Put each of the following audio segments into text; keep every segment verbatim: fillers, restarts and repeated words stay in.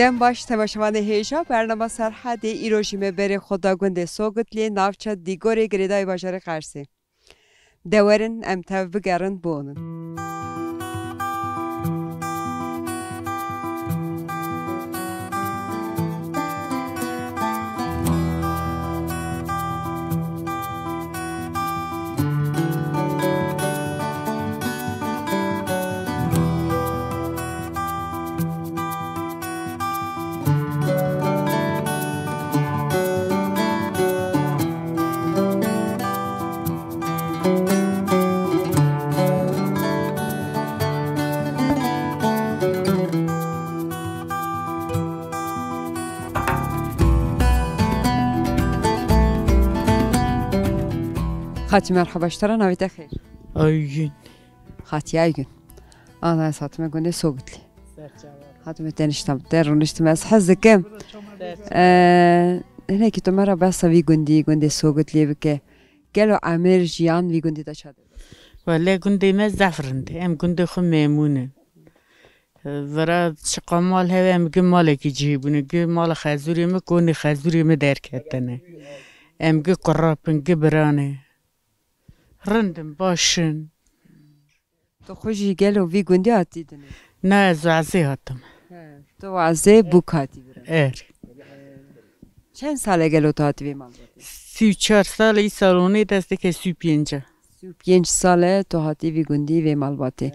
Dem baş temaşevanê hêja, bernama Serhedê îro jî me berê xwe da gundê Sogitliyê, navça Dîgorê girêdayî bajarê Qersê. De werin em tev bigerin bonin. Xatî merheba ji te re, navê te xêr? Aygün. Xatî Aygün. Ana ez hatime gundê Sogitlî. Hatime te nişta te rûniştime ez hez dikim. Ee, hinekî tu me re behsa vî gundî, gundê Sogitliyê bike. Gelo emir jiyan vî gundî de çadir? Wele gundê me zehf rind e. Em gundê xwe memûn in. Vira çiqa mal hebe em gi malekî cihê bûne. Gi mala xezûrê min, konê xezûrê min derketine. Em gi kurap in, gi biran e. Rind in, baş in. Tu xwe jî gelo vî gundî hatî dinê? Na, ez wazê hatim. He, tu wazê bûk hatî bira. Er. Çend sal e gelo tu hatî vê malbatê? Sî û çar sal e, îsal onê dest dike sî û pênc e. Sî û pênc sal e tu hatî vî gundî, vê malbatê.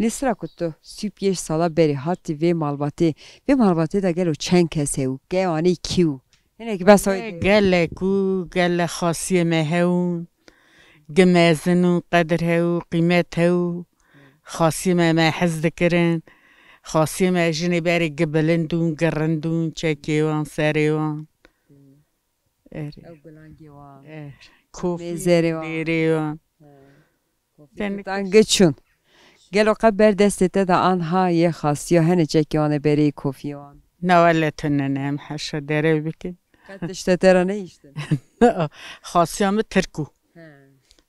Lê sira ku tu sî û pênc sala berê hatî vê malbatê, vê malbatê de gelo çend kes hebû? Ke anî kî û? Hinek behsa wê de. Gelek û gelek xasiyê me hebûn. Gi mezin û qedir hebû, qîmet hebû. Xasiyê me, me hez dikirin. Xasiyê me jinê berê gi bilind ûn, gi rind ûn, çekê wan, serê wan. Erê. Ew gulangê wan. Er. Kofî, mêzerê wan, dêrê wan. He. Kofî kutan gi çûn. Gelo qe ber destê te de anha yê xasiya hene çekê wan ê berê kofiyê wan? Na wele tune ne, em heşa derew bikin. Qe tişte te re nehiştin? Xasiya min tirk û. He.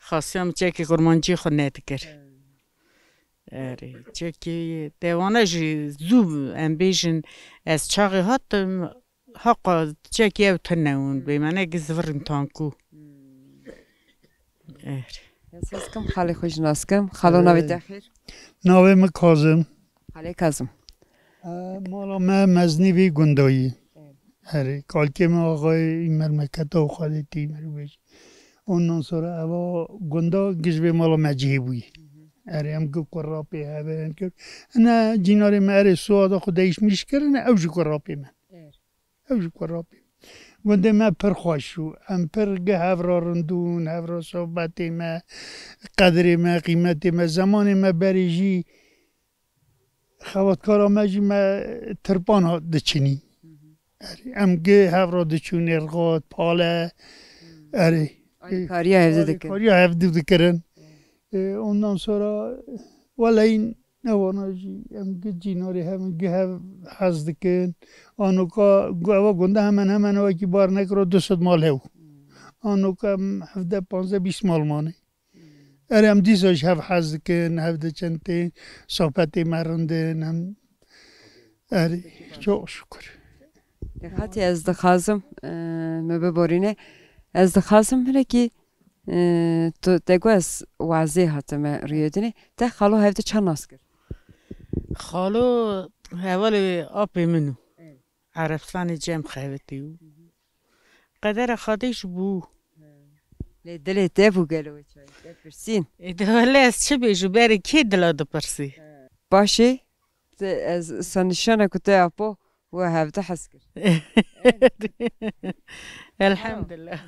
Xasiya min çekê kurmancî xwe nedikir. He. Erê, çekê dewana jî zû em bêjin, ez çaxê hatim, Haqa çekî ew tune hûn bê me ne giz virin tankû. Hmm. Er. Ez hez kim xalê xwe jî nas kim. Xalo, navê te xêr? Navê min Kazim. Xalê Kazim. E, mala me meznî vî gundayî. Evet. Erê, kalkê me axayê Îmer Meketa û Xalê Tî Îmer bêjî. Ondan sonra eva gunda giz vê mala me cihê bûyî. Erê, em gi kurapê hebe em kir. Ene cînarê me erê suada xwe değişmiş kirine, ew jî kurapê me. Evet. Ew jî kurapî. Gundê me pir xweş û em pir gi hev re rindûn, hev re sohbetê me, qedirê me, qîmetê me, zemanê me berê jî xebatkara me jî me tirpan diçinî. Erê, em gi hev re diçûn êrxot, pale, erê. Alîkariya hevdû dikirin. Alîkariya hevdû dikirin. E, ondan sonra weleyin Ewana jî em gi cînarê hev in, gi hev hez dikin. Anoka gu-, eva gunda hemen hemen wekî bar nekiro du sed mal hew. Anoka em hevdeh, panzdeh, bîst mal mane. Erê em dîsa ji hev hez dikin, hev diçin tê sohbetê me rind in, em erê çok şükür. Xatî ez dixwazim, e, me biborîne. Ez dixwazim hinekî Ee, tu te got ez wazê hatime riyê dinê. Te xalo hevdî çend nas kir? Xalo hevalê apê min û. Evet. Erebstanê cem xebitî û. Qedera Xwedê jî bû. Lê dilê te bû gelo wê çayê? Te pirsîn. Ê de wele ez çi bêjim, berê kê dila dipirsî? Başê, te ez sanîşana ku te apo We hevdî hez kir. Elhamdulillah.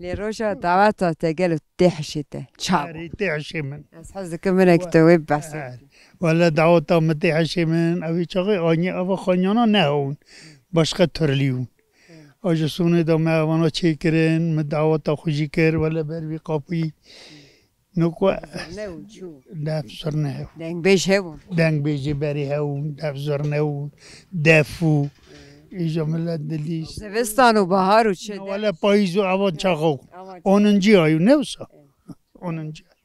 Lê roja daweta te gelo tê hişê te? Çawa? Erê, tê hişê min. Ez hez dikim hinek tu wê behs. Wele daweta min tê hişê min, ew çaxê anî eva xanyana nehewin. Başqa türlü yûn. Aja sonê de me evana çêkirin, min daweta xwe jî kir, wele ber vî qapûyî. Noko. Zirne û çû. Def zirne hew. Dengbêj hebûn. Dengbêjê berê hew, def zirne û def û. Îja millet dilîst. Zivistan û bahar û çi. Wele payîz û evan çaxo. Evan çaxo. Oninci ay û ne wisa? Oninci ay.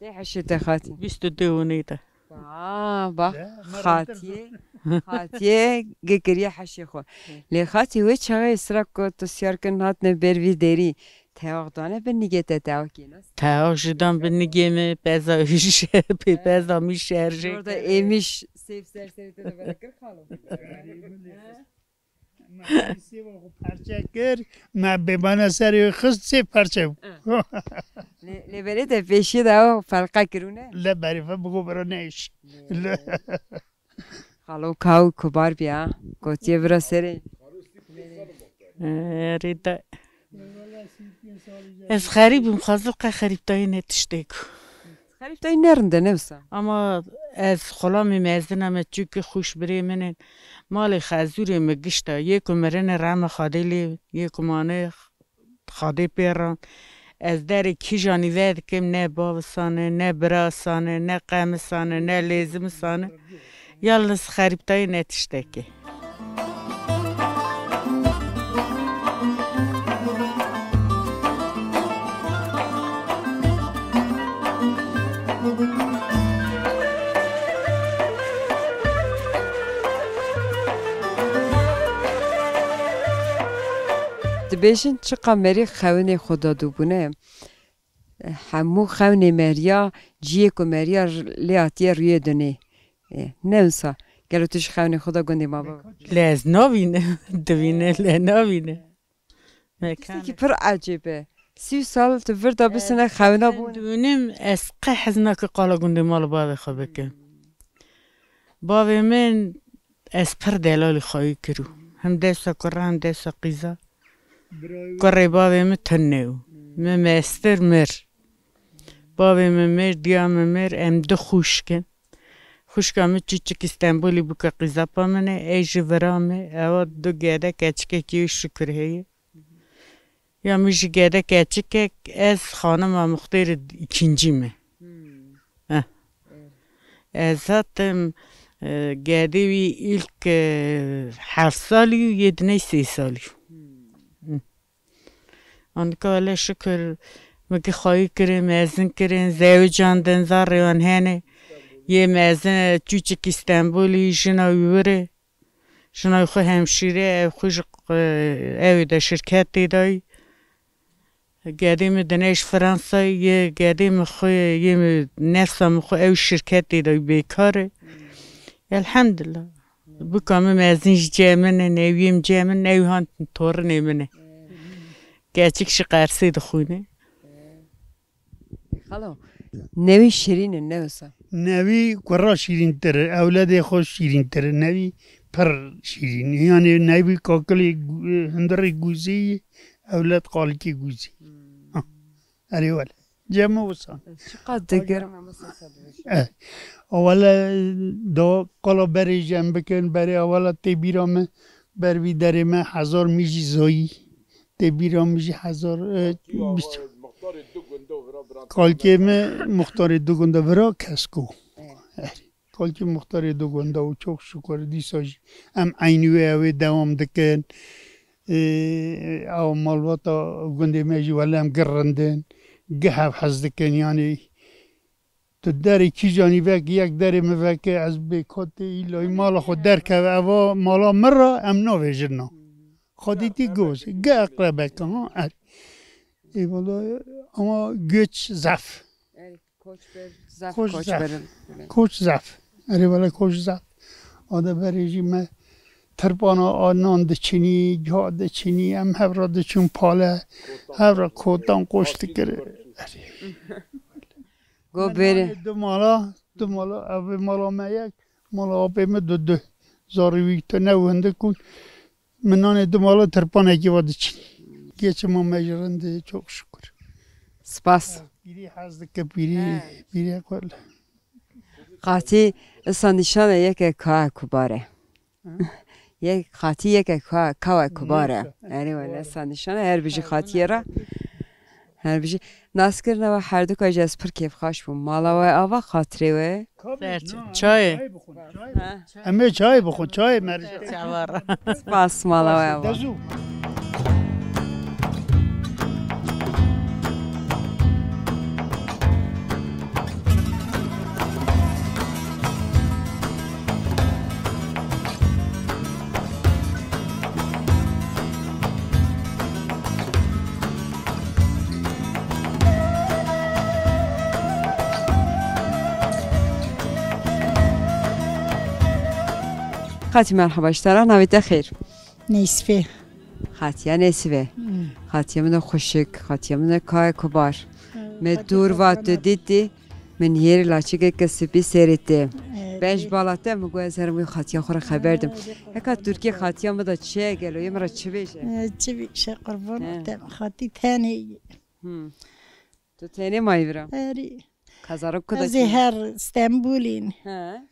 Tê hişê te Xatî? Bîst û du hûnê de. Ba, ba. Xatiyê. Xatiye gi kiriye heşê xwe. Lê Xatî wê çaxê sira ku tu siyar kirin hatine ber vî derî. Tewax dane bi nigê te tewakê nas. Tewax jî dan bi nigê me, peza wî şer, pê peza min şerjê. Orada kir. Êmiş sêv ser serê te de verekir xalo. Me sêva xwe perçe kir, me bêbana serê wê xist sêv perçe bû. Lê, lê berê te pêşiyê de ew felqe kirûne? Le berê ve bigo biro neyş. Lê. Le. Xalo kaw kubar bî ha. Gotiye bira serê. Erê de. Ez xerîb im, xwezim qe xerîbtayî ne tiştek. Xerîbtayî ne rind e, ne wisa? Ama ez xulamê mezina me, çûkî xwişk birê min in. Malê xezûrê min gişta. Yê ku mirine rehma Xwedê lê, yê ku mane Xwedê pê re. Ez derê kîjanî vedikim, ne bavisan e, ne birasan e, ne qemisan e, ne lêzimisan e. Yalnız xerîbtayî ne tiştekê. Dibêjin çiqa merî xewnê xwe dadûbûne. Hemû xewnê meriya, ciyê ku meriya r-, lê hatiye rûyê dunê. E, ne wisa. Gelo tu ji xewnê xwe de gundê ma baba? Lê ez navînim. Divîne lê navînim. Tiştekî pir ecêb e. Sî sal tu vir de bisine xewna bûn. Dibînim ez qe hez nake qala gundê mala bavê xwe bikim. Bavê min ez pir delalî xweyî kirû. Hem dewsa kurra hem dewsa qîza. Kurê bavê min tune bû. Min mestir mir. Bavê min mir, diya min mir, em du xwişk in. Xwişka min çûçik Îstenbulî bûke qîzapa min e, ey ji vira me, ewa du gede keçikekî wî Şukur heye. Ya min jî gede keçikek, ez xanima muxtêrê îkincî me. Heh. Ez hatim, e, gedê wî îlk, e, heft salî û yê diney sê salî. Hı. Anka wele şikir, min ki xwayî kirin, mezin kirin, zewicandin, zarê wan hene. Yê mezin, e, çûçik Îstenbulî, jina wî wir e. Jina wî xwe hemşîre, ew xwe ji, e, ewê de şirketê dayî. Gedê min dinê ji Fransayê, yê gedê min xwe, yê min nefsa min xwe ew şirketê de bêkar e. Elhamdulillah. Bika min mezin ji cem min e, newiyê min cem min, ew han torinê min e. Keçik ji Qersê dixwîne. Xalo, newî şirîn in, ne wisa? Newî kurra şîrîntir e, ewledê xwe şîrîntir e. Newî pir şîrîn. Yani newî kakilê gu-, hundirê gûzî, ewled qalikê gûzî. Hmm. Ha, erê wele. Cem wisa. Çiqas digirim ama sesa dibêjim. Eh. Wele da qala berê jî em bikin, berê wele tê bîra me, ber vî derê me hezar mijî zayî. Tê bîra min jî hezar, e, bîst. Kalkê me muxtarê du gunda vira Kesko. Evet. Kalkê muxtarê du gunda û çok şükür dîsa jî em eynî wê ew ê dewam dikin. E, ew malbata gundê me jî wele em gi rind in, gi hev hez dikin, yanî tu derê kîjanî vek, yek derê min veke, ez bê kotê îlayî mala xwe derkeve, eva mala min re em navêjin na. Xwedîtî goz, gi eqrebeke, ha, er. Ê wele, ama göç zaf. Erê, koç ber, zaf koç zaf. Koç zaf. Erê wele koç zaf. Ada berê jî me tirpana a nan diçinî, ca diçinî, em hev re diçûn pale, hev re kotan qoş dikir. Erê. Go bêrê. Min nanê du mala, du mala, ev ê mala me yek, mala apê min du du. Zarê wî tune û hindik bûn. Min nanê du mala tirpanekî va diçî. Geçima me ji rind e, çok şükür. Spas. Pîrî hez dike, pîrî, he, pîrê xwe. Qatî isa nîşana yeke ka kubare. Yek xatî yeke ka, kawe kubar e. Neyse. Erê wele, sa nîşan e, her bijî xatiyê re. Her bijî. Naskirina we herduka jî ez pir kêfxweş bûm. Mala we ava, xatirê we. Serçe. Çayê. Ha. Em ê çayê bixwin, çayê merî. Çawa re. Spas, mala we ava. Dezû. Xatî merheba ji te re, navê te xêr? Nesîfê. Xatiya Nesîfê. Hmm. Xatiya min e xweşik, xatiya min e kaya kubar. Hmm, Me xatiya dûr va kubar. Tu dîtî, min hêrî laçikeke spî serê te. Evet. Beş bala te, min got ez herim wî xatiya xwe re xeber dim. Evet. Heka Tirkiyê xatiya min de çi ye gelo, yê min re çi bêje? Ee, çi bêje qurban He. Te, xatî tenê ye. Hmm. Tu tenê mayî vira? Erê. Qezara ku Ez ê her Stenbolîn. He.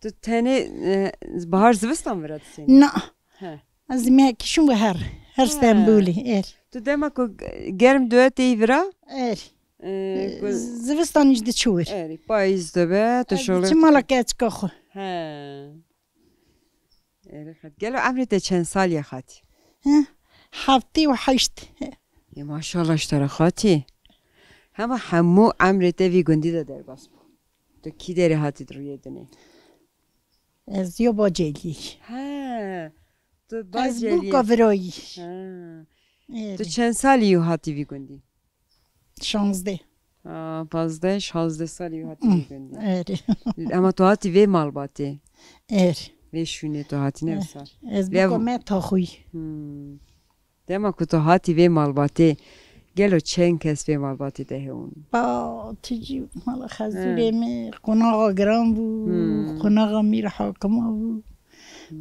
Tu tenê, e, bahar zivistan vira disênî? Na. He. Ez me kişim ve her. Her He. Stenbolî. Er. Tu dema ku germ doye tê vira? Er. E, ku Zivistan iş de çuwir. Erê, payîz dibe, tu Ez şoğle diçim mala keçika xwe. He. Erê xat. Gelo emrê te çend salî ye xatî? He? Heftê û heşt. Ê maşallah ji te re xatî. Hema hemû emrê te vî gundî de derbas bû. Tu kî derê hatî di rûyê dinê? Ez yo Baceliyê. He. Tu Ez Baceliyê. Bûka virayî. He. Erê. Tu çend salî yû hatî vî gundî? Şazdeh. Aa, pazdeh, şazdeh salî hatî Hmm, vê gundî. Erê. Ama tu hatî vê malbatê. Er. Vê şûnê tu hatî ne Er. Wisa. Ez Lê bûka me taxuyî. Hmm. Dema ku tu hatî vê malbatê, gelo çend kes vê malbatê de hewin? Ba, tu jî mala xezûrê He. Me, qonaxa giran bû, Hmm. Qonaxa Mîr Hakima bû.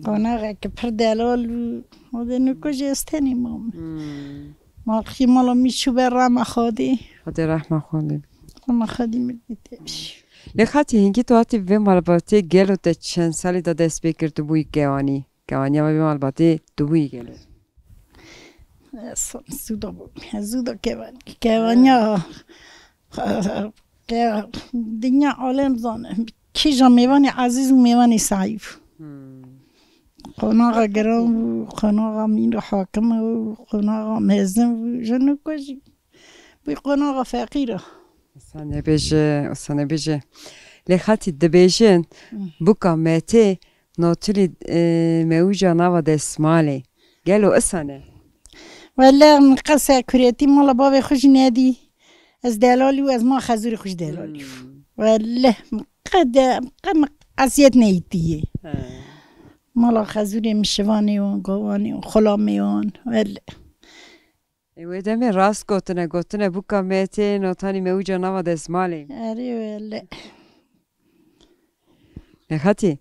Qonaxeke pir delal bû. O de niko jî ez tenê mam. Hmm. Malxî mala min çû ber rehma Xwedê. Xwedê rehma Xwedê. Rehma Xwedê min dîte. Lê xatî hinkî tu hatî vê malbatê gelo te çend salî de dest pê kir tu bûyî kewanî? Kewaniya me vê malbatê tu bûyî gelo? Ez zûda bû. Ez zûda kevan. Kevaniya. Ke-, dinya alem zane. Kîja mêvanê ezîz û mêvanê saîf. Hmm. Qonaxa giran bû, qonaxa mîna hakim û qonaxa mezin bû. Jin û ku jî bû qonaxa feqîr e. Wisa nebêje, wisa nebêje. Lê xatî dibêjin, Hmm. Buka metê, notulî, e, mewîja nava desmalê. Gelo isa ne? Wele min qe sekuretî mala bavê xwe jî nedî. Ez delalî û ez ma xezûrê xwe jî delalî. Hmm. Wele min qe de, qe min eziyet neyîtiyê. He. Mala xezûrê min şivanê wan, gavanê wan, xulamê wan. Wele. Ê, wê demê rast gotine, gotine buka me tê notanî me wîca nava destmalê. Erê wele. Lê xetî,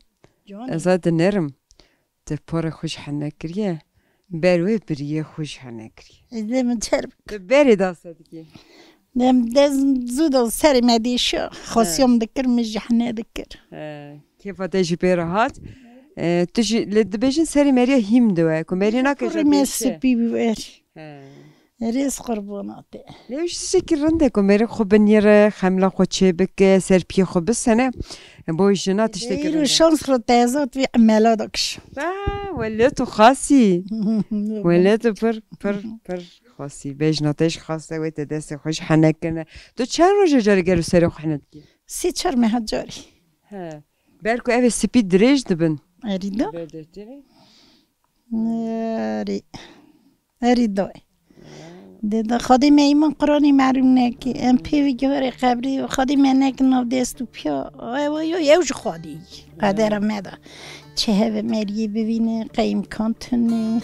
Canê. Ez a dinerim. Te porê xwe ji hene kiriye. Ber wê biriyê xwe ji hene kiriye. Ez dê min çer bik. Tu berê da se dikî? Dem dez zû da serê me dêşiya. Xwesiya He. min dikir, min ji hene dikir. He. Kêfa te jî pê re hat. E, tu jî lê dibêjin serê meriya hîm diwe. Ku merî nake Kurê ji me bêşe. Spî bû er. He. Rêz qurbana te. Lê ew ji tiştekî rind e ku merî xwe binîre, xemla xwe çê bike, ser piyê xwe bisene. Bo jina tiştekî rind e. Îro şans xwe tezat vî emela da kiş. Ba, wele tu xasî. Wele tu pir, pir, pir xasî. Bejna te jî xas e, wê te destê xwe ji hene kirine. Tu çend roj e carî gelo serê xwe hene dikî? Sê çar meha carî. He. Ber ku ev ê spî dirêj dibin. Erî da. Ber dertê. Erî. Erî da. Dê da Xwedê me îman Quranê merûm neke. Em pê vî guherê qebrî, Xwedê me neke nav dest û piya. Ew, ew, ew ji Xwedê yî. Qedera me da. Çi heve meriyê bivîne, qey îmkan tune.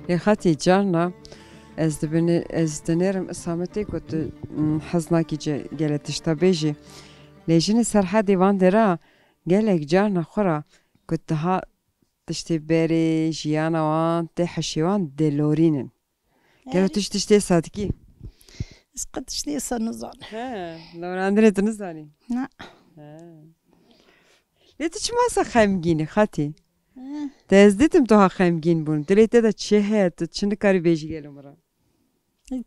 Lê xetî carna ez dibine-, ez dinêrim, isa min tê ku tu, mm, hez nakî ce-, gelê tişta bêjî. Lê jinê Serhedê van dera gelek carna xwe ra ku diha tiştê berê, jiyana wan tê hişê wan dê lorînin. Gelo Erê. tu ji tiştê sa dikî? Ez qet tiştê sa nizanim. He, lorandinê tu nizanî? Na. He. Lê tu çima sa xemgîn î, xetî? He. Te ez dîtim tu ha xemgîn bûn. Dilê te de çi heye? Tu çi nikarî bêjî gelo min re?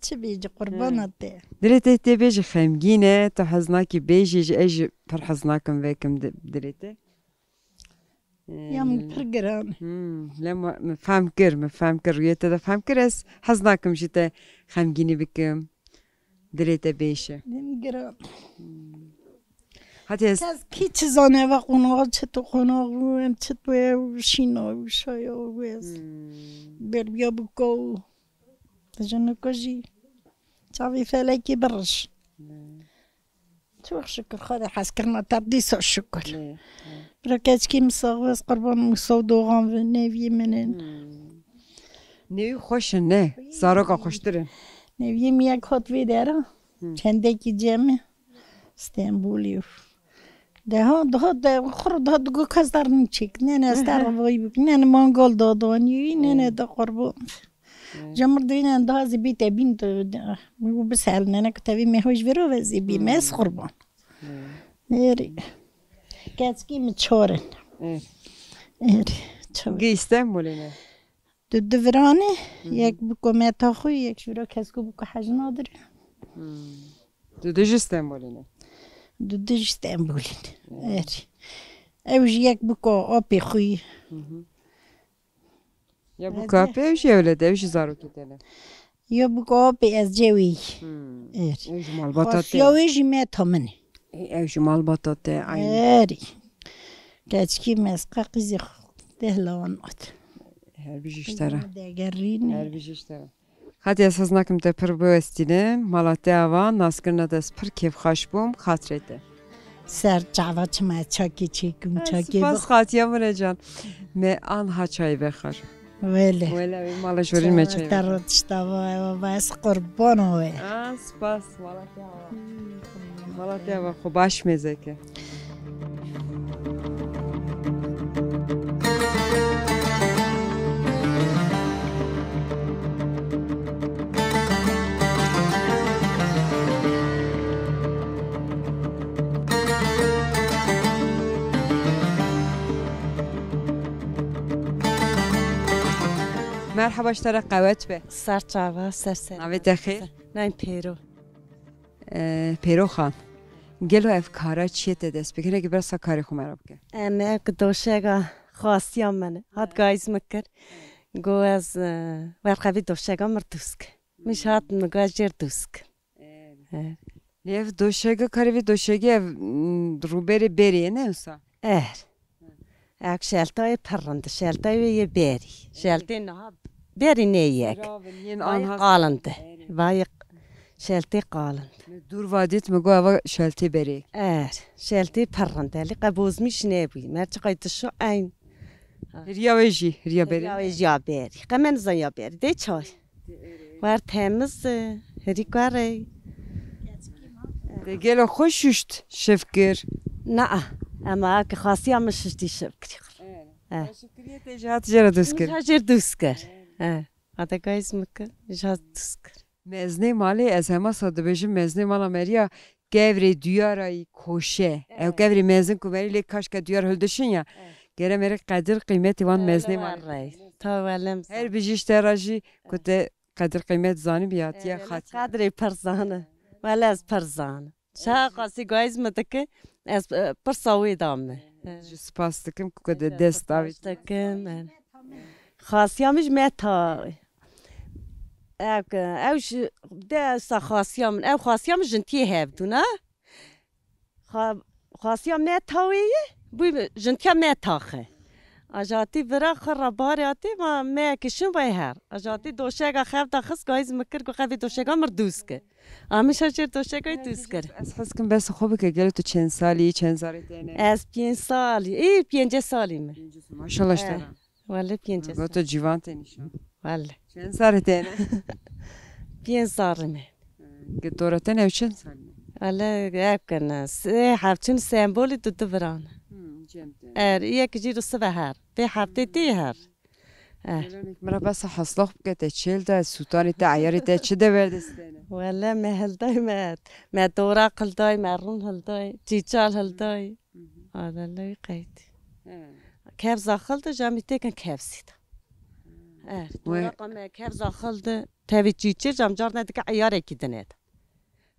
Çi bêjî, qurbana He. te. Dilê te tê bêjî xemgîn e, tu hez nakî bêjî, ji ez jî pir hez nakim vekim di-, dilê te. Ya min Ee, pir giran. Hmm, lê ma-, min fehm kir, min fehm kir, rûyê te de fehm kir, ez hez nakim ji te xemgînî bikim. Dilê te bêş e. Din giran. Hadi ez Kes kî çi zane ve qonağa çi tu qonağa bû, em çi tu ew şîna û şaya û ez. Hmm. Berbiya bû ka û. Jinika jî çavê felekê biriş. Hmm. Çok şükür, Xwedê hezkirina te dîsa şükür. Lê, lê. Bira keçikê min sax be, ez qurban Mûsa û Doxan ve, neviyê min in. Hmm. Newî xweş in, ne? Zaroka xweştir in. Neviyê min yek hat vê dera. Hı. Çendekî cem e. Stenbolê. Deha, daha de, xur daha digo kes dar niçik. Ne, ne, ez te revayî bik. Ne, ne, mangal dadanî, ne, ne, de qurban. Hı. Camir duynen daha zî bî te bîn de, de, bu biselnene ku tevî me hoj viro ve zî bî, me ez qurban. Hı. Êrî. Keçikî min çor in. Hı. Êrî. Çor. Gê Stenbolê ne? Du, du viranê, Hı hı. yek biko meta xwe, yek ji vira kesko biko hej nadir. Hmm. Du, du ji Stenbolê ne? Du, du ji Stenbolê ne. Hmm. Erê. Ew jî yek biko apê xwe. Hı hı. Ya biko Erê. Apê ew jî ewle de, ew jî zarokê te ne? Ya biko apê ez cewî. Hmm. Erê. Ew ji malbata te. Xasiya wê jî meta min e. Ê, ew ji malbata te, aynî. Erî. Keçikî min ez qe qîzê xwe deh lawan mat. Her bijî ji te re. Degerînê. Her bijî ji te re. Hadi ez hez nakim te pir biwestînim. Mala te ava, naskirina te ez pir kêfxweş bûm, xatirê te. Ser çava çima çakî çêkim, Ay, çakî spas bix- xatiya min e can. Me anha çayê vexar. Wele. Wele, wê mala jorîn me çay Te vexar. Ro tişta va, va, va, ez qurbana we. Ah, spas, mala te ava. Mala te ava, xwe baş mêzeke. Merhaba, ji te re qewet be. Ser çava, ser ser. Navê te xêr? Navê Pêro. Ee, Pêro Xan, gelo ev kara çiyê te dest pê kir? Hinekî bersa karê xwe me re bike. Em ev ki doşega xasiya min e. Hat gayîz min kir. Got ez, e, werqevî doşega mir dûsk. Min jî hat min got ez jêr dûsk. He. Lê ev doşega, karê vê doşegê ev, m, rûberê berê ye, ne wisa? Er. Ek şeltayê pir rind, şeltayê wê yê berî. Şeltê niha berî nê yek. Birav in, yên Vayê anha qalinde. Erê. Vayê q-, şeltê qalinde. Me dûr va dît, me got eva şeltê berê. Er, şeltê pir rind e. Lê qe bozmîş nebûyî. Mer çiqay dişo eyn. Hiriya wê jî, hiriya berê. Hiriya wê jî ya berî. Qe me nizan ya berî. Dê çay. Wer temiz, e, herî kar e. De gelo xwe şuşt şiv kir? Na, ema ki xasiya min şuştî şiv kirî. Evet. Evet. Şiv kiriye te jî hat jê re dûst kir? Min jî jêr dûst kir. Evet. Hata gayîz min kir, min jî hat dûst kir. Meznê malê, ez hema sa dibêjim, meznê mala meriya kevrê duyarayî koşe. Ew Evet. Kevrê mezin ku merî lê kaşke duyar hildişin ya. Evet. Gere merî qedir qîmetî wan meznê malê. Wele rey. Ta welem Her bijî ji te re jî ku te qedir qîmet zanî bi hatiye Wele xatiye. Qedrê pir zane. Wele ez pir zane. Ça qasî gayîz mi dike, ez, e, pirsa wê da me. Ji spas dikim ku de dest davî. Spas dikim, e. Xasiya min ji me ta. Ev, ew ji, de sa xasiya min, ew xasiya min jintiyê hevdû, ne? Xa-, xasiya me tawê ye, bû jintiya me taxe. Ajatî vira xwe re barê hatî, ma me kişin vay her. Ajatî doşega xev da xist, gayîz mi kir, got, "Xevê doşega mir dûz ke." Amişa jêr doşega dûz kir. Ez hez kim bes xwe bike, gelo tu çend salî, çend zarê te ne? Ez pênc salî, ê, pêncê salî me. Pêncê salî, maşallah ji te re. Wele pêncê salî. Goto civan te nîşan. Wele. Çend zarê te ne? Pênc zarê me. Ki dora te ne çend salî ne? Wele, ev kene. Sê hevçin sembolî du du viran. Hmm, cem te. Er, yek jî ru sive her. Vê heftê tê her. Eh. Gelo nik mira besa heslax bike te çêl de, sûtanê te, eyarê te çi de berdestene? Wele me hilday me, me doraq hilday, me rûn hilday, çîçal hilday. Hı hı. Wele lewî qeydî. He. Kev zaxil de, camî têkin kev sîda. Hı. Eh, We- doraqa me kev zaxil de, tevî çîçê, cam car ne dike eyarekî dine de.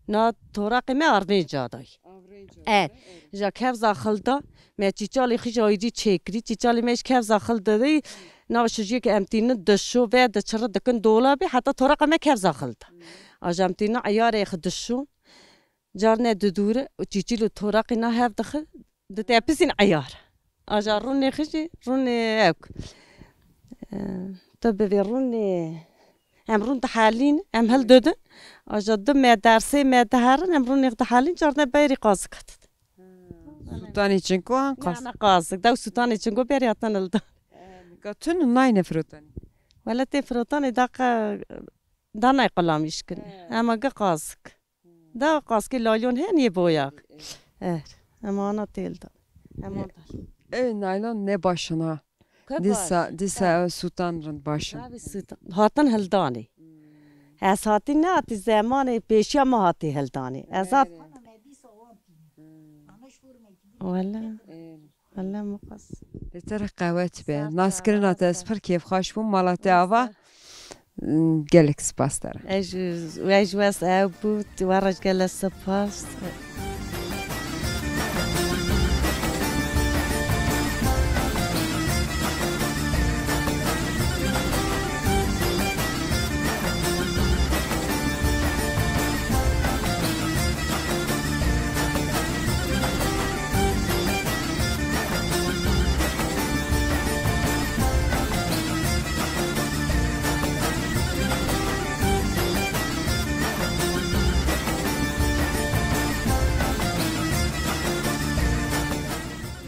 Na toraqê me arvênca day. Arvênca E, day, evet. Ja kev zaxil da, me çîçalê xwe ji ayrî çêkirî, çîçalê me ji kev zaxil da dey, na şijiyê ke em tînin dişo ve diçiri dikin dolabê, heta toraqa me kev zaxil da. Hmm. Aja em tîna eyarê xwe dişo. Carne di dûre û çîçîl û toraqî na hev dixin, di tepisîn eyar. Aja rûnê xwe jî, rûnê ewk. E, tu bivê rûnê, em rûn dihelîn, em hildidin. Aja du me dersê me diherin, em rûnê xwe dihelîn, carne beyrî qazik hatin. Sûtanê çinko an qas. Yana qazik, dew sûtanê çinko berî hatin hildan. Ka tun nayne firotanê. Wele tê firotanê daqa danay qulamîş kin. He. Ema ge qazik. Da qaskê laylon hene yê boyak. He, he. Eh, ema ana têl da. Ema da. Ew naylon ne başin ha. Ke Dîsa, baş. Dîsa ew sûtan rind başin. Tabii sûtan. Hatin hildanê. Hmm. Ez hatî nehatî zemanê pêşiya me hatî hildanê. Ez hat- Ere. Wele. Ere. Wele miqas. Lê te re qewet be. Sağ ol. Naskirina te ez pir kêfxweş bûm. Mala te ava. Gelek spas te re. Ez ji, ez ji wes ew bû, we re gelek spas.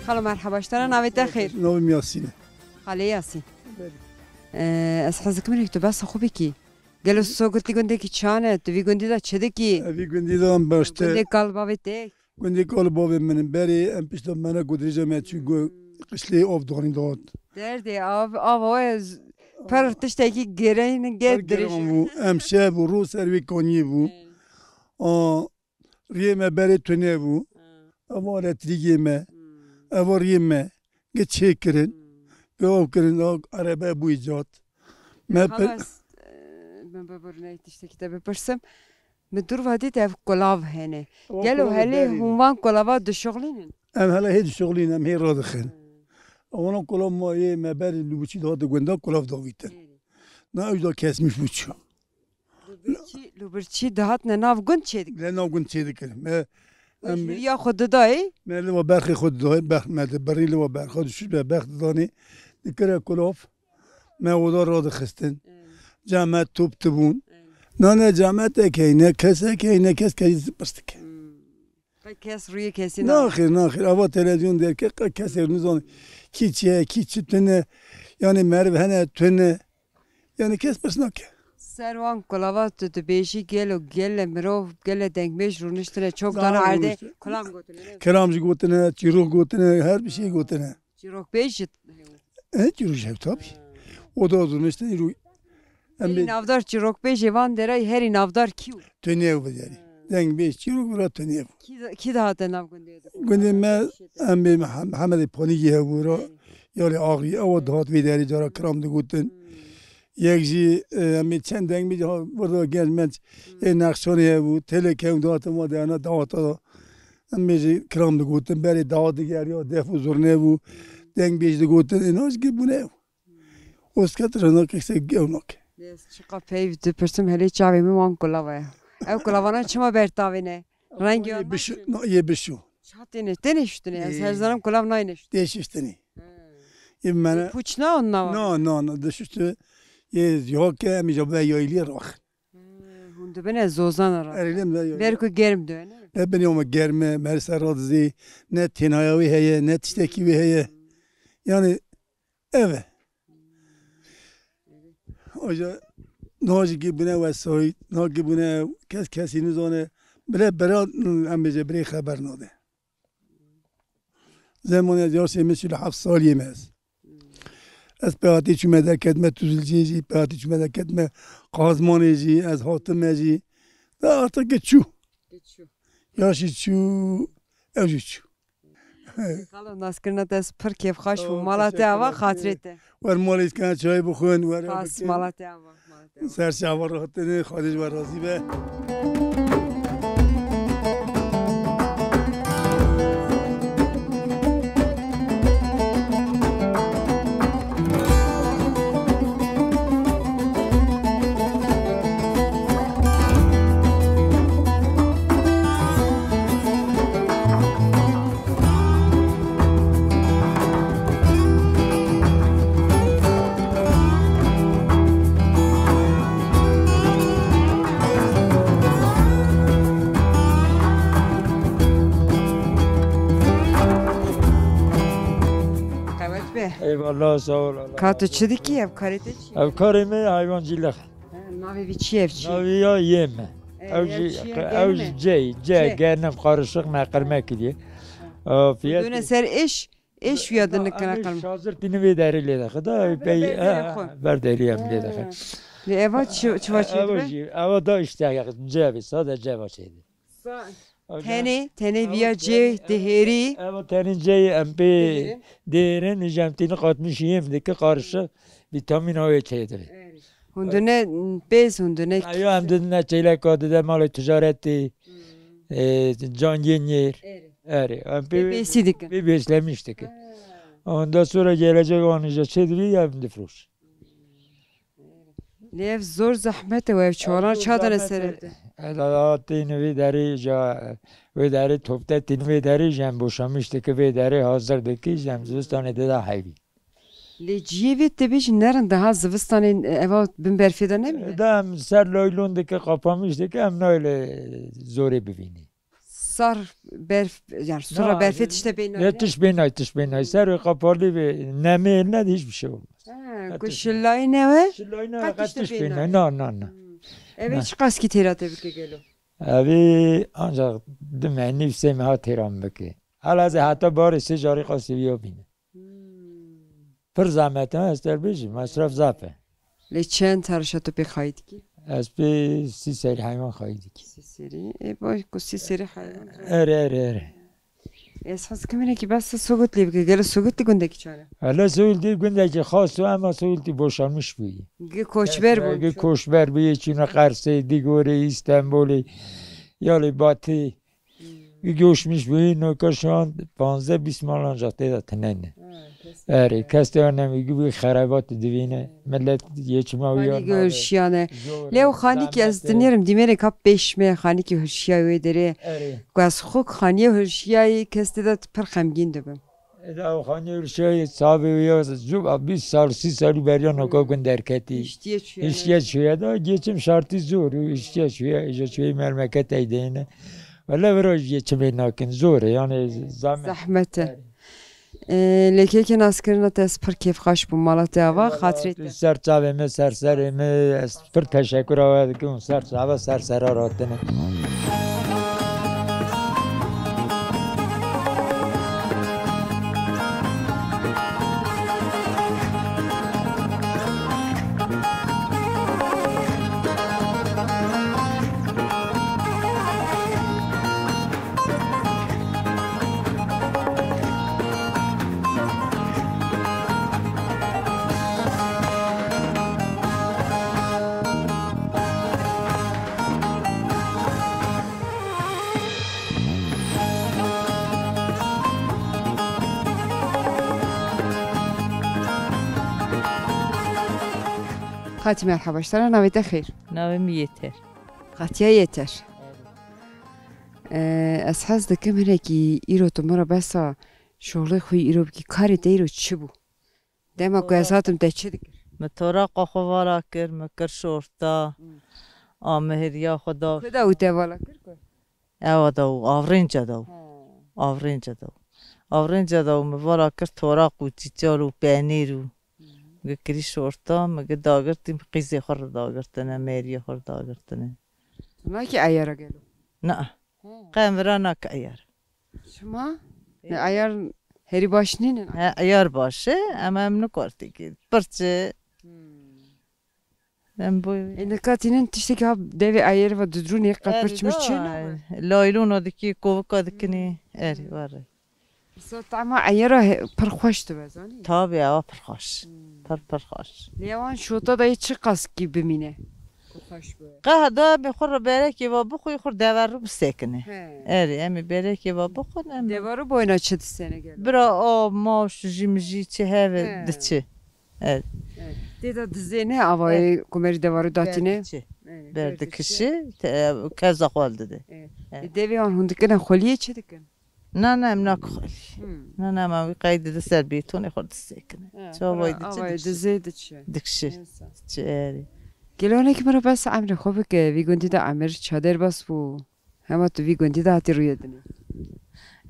Xalo, merheba, ji te re navê te xêr? Navê min Yasîn e. Xalê Yasîn. Belê. Ee, ez hez dikim tu behsa xwe bikî. Gelo Sogirtî gundekî çan e? Tu vî gundî de çi dikî? Vî gundî de em baş te. Gundê kal bavê te? Gundê kal bavê min in. Berê em pişta mene ku dirêje me çû go qişlê av danî dat. Derdê av, ava we z-, per tiştekî gireyne, ger dirêj. Giran bû. Em şev û rû ser wê kaniyê bû. He. A, riyê me berê tune bû. He. Eva elektrîkê me. Hmm. Eva riyê me. Ge çê kirin. Hmm. Ge av kirin. A, erebe bû îcat. Me pe- Xalas, e, min bibirne tiştekî te bipirsim. Min dûr ve dît ev kulav hene. Gelo helê hûn van kulava dişuxlînin? Em hele hê dişuxlînin, em hê radixin. Hmm. Wana kulav ma yê me berê li biçî dihate gunda kulav davîtin. Êrî. Na ew da kesmiş bû çû. Li birçî, li birçî dihatine nav gund çêdikirin. Li nav gund çêdikirin. Me, em, jûriya xwe didayê? Me li va berxê xwe didayê, berx me di birî li va berxa dişû, me berx didanê, dikire kulav, me oda radixistin. Evet. Came top tibûn. Evet. Na ne came tek heyne, kesek heyne, kes kesî pirs dike. Hmm. Qey kes rûyê kesî naxir, naxir. Ava televîzyon derke qey kesê nizane kî çi ye, kî çi tune. Yanî meriv hene tune. Yanî kes pirs nake. Ser wan kulava tu dibêjî gelo gele mirov, gele dengbêj rûniştine, çok dana erdê, rûniştine. Kilam gotine, ne? Kilam jî gotine, çîrok gotine, her bir şey gotine. Çîrokbêj jî heye? E, çîrok jî heye tabii. Ha. O da rûniştine, îro. Herî navdar çîrokbêjê van derayî herî navdar kî bû? Tunê bû derî. Ha. Dengbêj çîrok bira tunê bû. Kî da-, kî dihate nav gundê de? Gundê me, em bê Mihem-, Mihemedê Panîgî hebû ra, yarê Axrî, ew dihat vê derê cara kiram digotin. Hmm. Yek jî, e, em ê çend deng bê, ha, burada genç menç, hmm, ê Nexşanê hebû, têlê kewm dihatin ma de, ena dawata da. Em bê jî kiram digotin, berê dawa digeriya, def û zurne bû, deng bêj digotin, êna jî bûne ew. Osket rena kese ew nake. Ez çiqa peyv dipirsim, helê çavê min wan kulava ye. Ew kulavana çima ber tavê ne? Rengê wan bişo, na, yê bişo. Ça têne, têne şuştinê. Ez her zanim kulav nayne şuştinê. Tê şuştinê. He. Yê mene. Pûç na on nava? Na, na, na, de şuştu. Yê ziya ke em îca be yayilî raxin. He, hûn dibine zozana ra. Erê, lem de yayilî. Ber ku germ dibe, ne? Ne binê ama germe, merse radizê, ne tênaya wê heye, ne tiştekî wê heye. Hmm. Yani, Ev e. Aja nacî ki bine wesayît, na ki bine kes kesî nizane. Bire bira, em bêje birê xeber nade. Zemanê ez yaşê min çil û heft saliyê me ez. Ez pêhatî çûme derketme Tuzilcê jî, pêhatî çûme derketme Qazmanê jî, ez hatime jî. Da artık ki çû. Ki çû. Yaşî çû, ew jî çû. Xalo, naskirina te ez pir kêfxweş bûm. Sağ ol, teşekkür ederim. Mala te ava, xatirê te. Wer malê îskene çayê bixwin, wer ew bikin. Mala te ava, mala te ava. Ser çava rahatine, Xwedê ji we razî be. Vallahi sağ ol. Ka tu çi dikî, ev karê te çi ye? Ev karê me heywancîlik. He, navê vî çi ye, ev çi ye? Navê ya yê me. E, Ew ev jî, çi ye, ew genî jî mi? Cey, cey, Cey. Genim karışık me qirme kiriye. Aa, fiyat Döne ser iş, iş ya dinle kına Em qirme. Şazir tîni vê derê lê dexe. Da He, pey, ber derê ha, xwe. Ber derê em lê dexe. He. Lê eva çi, çi va çê Eva dibe? jî, eva da işte ya, cevê, sade ceva çêdi. Sa-, Hocam, Tenê, tenê viya cê dihêrî. Eva tenê cê em pê Dihêrin. dihêrin, jemtîni qatmiş yem dike, karışık vitamin A wê çêdire. Hûn dune pêz, hûn dune Ayo em didine çêleka dide malê ticaretê, Hmm. e, can yê nêr. Erê. Erê, em pê Pê pêsî dikin. pê beslemiş dike. Ha. Ondan sonra gelecek anıca çêdibî em difroş. Lê ev zor zehmet e, ev çaran ça dane ser ev de. Ez hatîn vê derê ja, vê derê topte tîn vê derê jem boşamiş dike, vê derê hazir dike, jem zivistanê de da heyvî. Lê ciyê vê tebê jî nerin daha zivistanê eva bin berfê de nemîne? Da em ser laylon dike, kapamiş dike, em nayle zorê bivînî. Sar berf, yani sura Na, berfê tişte bê nayê, ne? Tiş bê nayê, tiş bê nayê. Ser wê qapalî bê, nemê ne de hiçbir şey olmaz. Ha, Ha, ku tiş- şillayî ne we? Şillayî ne Qet we, qet tiş de tiş bê bê nayê. nayê. Na, na, na. Hmm. Eve Na. çiqas kî têra te bike gelo? Evê ancak du mehnî sê meha têra min bike. Hala ez heta barê sê carî qasî viya bîne. Hmm. Pir zehmet e, ez te bêjim, mesref zaf e. Lê çend her şeto pê xayî dikî? Ez pê sî serî heywan xayî dikî. Sî serî. Ê, baş ku sî serî heywan. Erê, erê, erê. Ez hez kiminekî bes Sogutli bike. Gelo Sogutli gundekî çare? Hele Sogutli gundekî xas o, ama Sogutli boşalmış bûyî. Gi koçber bû. Gi koçber bûyî, çûne Qersê, Digorê, Îstanbulê, yalê Batî. Hmm. Göçmüş bûyî, noka şu an panzdeh bîst mal ancak tê de tinene. Ha, kes Erê, kes tê nemî gibi xerabat divîne. Millet geçime Xanî uyanmadı. Hişiyane. Zor, Lê ew xanî ki ez zahmet e. dinêrim, dîmerê ka pêş me, xanî ki hişiya wê derê. Erê. Ku ez xwe xaniyê hişiyayî, kes tê de pir xemgîn dibim. Eda o xaniyê hişiyayî sabe ya zû, bîst sal, sî salî beriya noka Hmm. gund derketî. Hiştiye çûye. Hiştiye çûye da, geçim şartî zor, hiştiye çûye, îja çûye mermeket eydeyne. Wele vira jî çimê nakin, zor e, yani zahmet. Zehmet e. Erê. Ee, lê kêkê naskirina te ez pir kêfxweş bûm, mala te ava, Eyvallah, xatirê te. Ser çavê me, ser serê me, ez pir teşekkür awe dikim, ser çava, ser sera ratine. Xatî merhaba, ji te re navê te xêr? Navê min Yeter. Xatiya Yeter. Ee, ez hez dikim hinekî îro tu min re behsa şoxlê xwe yî îro bikî. Karê te îro çi bû? Dema ku ez hatim te çi dikir? Min toraqa xwe vala kir, min kir şorta. Hmm. A mihiriya xwe da. Ku da û te vala kir ku? Ewa da û, avrinca da û. He. Avrinca da û. Avrinca da û min vala kir toraq û çîçal û penîr û. Hmm. Gi kirî şorta, min gi dagirtî, min qîzê xwe re dagirtine, mêriyê xwe re dagirtine. Nakî eyara gelo? Na. He. Qe em vira nake eyar. Çima? Ê. Ne eyar herî baş nînin? He, eyar baş e, em em nikartî ki. Pirçe. Hmm. Em bu Ê, nika tînin tiştekî ha devê eyarê ve dudrûnê qe Erê pirç mirç da, çê nabe? Laylona dikî, kovika dikinî. Hmm. Erê, were. Sa tama eyara he-, pir xweş dibe, zanî? Tabi, ewa pir xweş. Hmm. Pir, pir xweş. Lê ewan şota da yê çi qas kî bimîne? Ku xweş be. Qehda em ê xwe re berekê va bixwî, xwe deverû bisekine. He. Erê, em ê berekê va bixwin, em ê Deverû boyna çi disene gelo? Bira, a, maş, jî mijî, çi heve He. diçi. Erê. He. Tê de dizê ne avayê He. kumerî deverû datîne? Berdiçi. Erê, Berdikişi, te, keza xwe dide. Erê. Erê. E, devê wan hûn dikine xweliyê çi dikin? Na, na, em nakin xwelî. Hmm. Na, na, em wî qeydî di ser bêtonê xwe disekine. Ha, Çavayî xwera diçi avayê dikişi. dizê diçi. Dikişi. Neyse. Diçi, erê. Gelo hinekî min re behsa emrê xwe bike. Vî gundî de emir çaderbaz bû. Hema tu vî gundî de hatî rûyê dinê.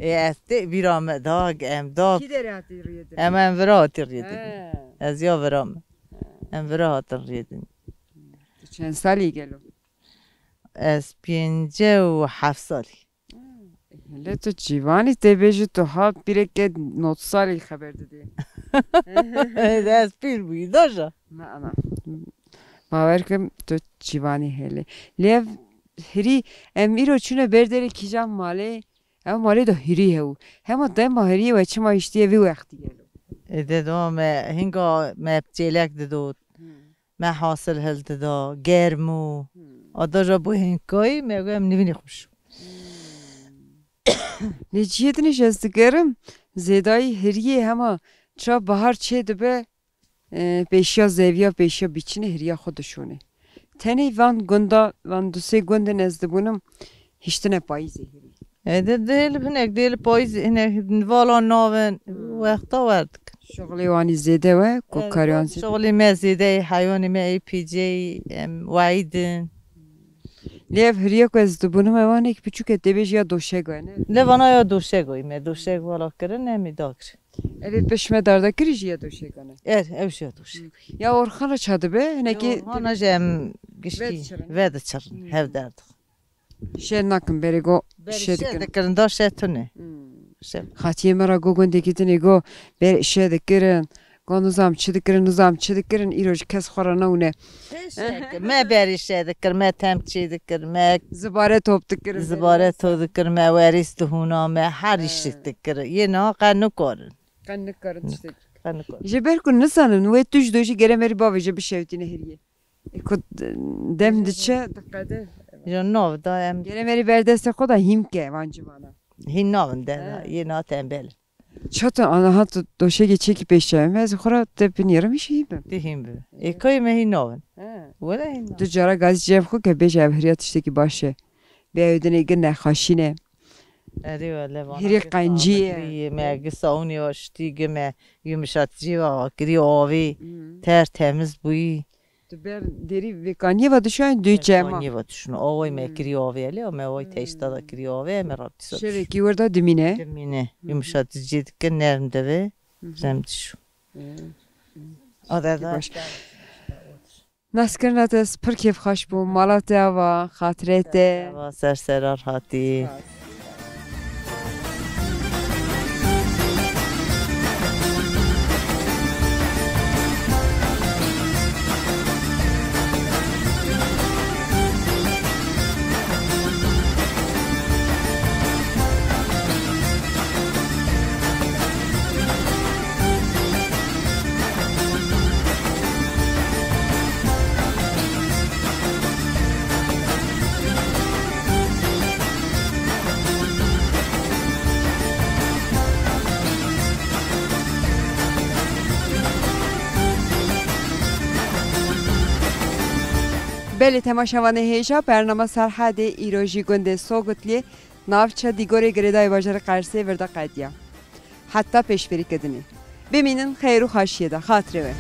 Ê, ez tê bîra me da, em da. Kî derê hatî riyedin? Em, em vira hatî riyedin. He. Ez ya vira me. Em vira hatin riyedin. Tu çend salî gelo? Ez pêncî û heft salî. Hele tu ciwanî tê bêjî, tu hat pîreke not salî xeber didî. Ez pîr bûyî, doja. Na, na. Bawer kim tu ciwanî helê. Lê ev hirî, em îro çûne ber derê kîjan malê, ev malê de hirî hew. Hema dema hirî we çima hiştiye vî wextî gelo? Ê, de do me, hinga me çêlek dido. Hmm. Me hasil hildida, germ û Hmm. ada ja bo hênkayî me got em nivînê xweş. Hmm. Lê cihê din jî ez digerim, zêdayî hiriyê hema ça bahar çê dibe, e, pêşiya zeviya, pêşiya bîçinê hiriya xwe dişonê. Tenê van gunda, van du sê gundin ez dibûnim, hiştine payîzê hirî. E, de, dêl hinek, dêl payîz hinek vala navin, Hmm. wexta wer dikin. Şixulê wanî zêde we, ku Evet, kariyan zêde. Şixulê me zêde ye, heywanê me ê pîcê ye, em weîd in. Lê ev hiriye ku ez dibûnim, evanek piçûk e, tê bêjî ya doşego ne? Lê vana ya doşego ye, me doşeg vala kirin, em ê dagir. Ev ê pişme dardekirî jî ya doşego ne? Er, ev jî ya doşego ye. Ya orxan re ça dibe, hinekî Ya orxana jî em giştî Vediçirin. vediçirin, Hmm. hev derdixin. Şer nakin berê go Berê şer şer dikirin. dikirin, da şer tune. Hmm. Şer. Xatiyê me ra go gundekî dinê go berê şer dikirin. Go nizam çi dikirin, nizam çi dikirin, îro ji kes xwe re newne. Şer şer dikir. Me berê şer dikir, me tem çê dikir, me Zibare top dikirin, zibare berê to dikir, me werîs dihûna, me her He. işik dikir. Yê niha qe nikarin. Qe nikarin tiştek. Qe nikarin. Ji ber ku nizanin, wê tu ji dojî gere merî bavêje bişewtîne hiriyê. Ku dem diçe diqede. Ji nav da em Gere merî ber destê xwe da hîn ke van civana. Hîn navin de, He. yê na tembel. Çato ana hat doşegê çekî pêşçe me, ez xwe ra te binêrim, hîn bim. Te hîn bim. Ê, koyê me hîn navin. He. Wele hîn navin. Du cara gazî cem xwe ke bêje ev hiriya tiştekî baş e. Bê ew dinê gi nexaşîne. Erê wele vana Hirî gi qencî ye. sabitî, me gi saûnê wa şitî, gi me yumuşatıcı wa kirî avê. Hmm. Tertemiz bûyî. Tu ber derî vêkaniyê ve dişayên dû çema. Vêkaniyê ve dişino. Away me Hmm. kirî avê, lê me way Hmm. teşta da kirî avê, me rabtî sa Şevekî werda dimîne. Dimîne. Hmm. Yumuşatıcı dikin, nerm dibe. Hmm. Rem dişo. Hmm. Ada da. Baş. Naskirina te ez pir kêfxweş bûm. Mala te ava, xatirê te. Ava ser sera rahatî. Belê temaşevanê hêja, bernama Serhedê îro jî gundê Sogitliyê, navça Dîgorê girêdayî bajarê Qersê, vir de qediya. Heta pêşberî kedinê. Bimînin xeyr û xaşiyê de. Xatirê we.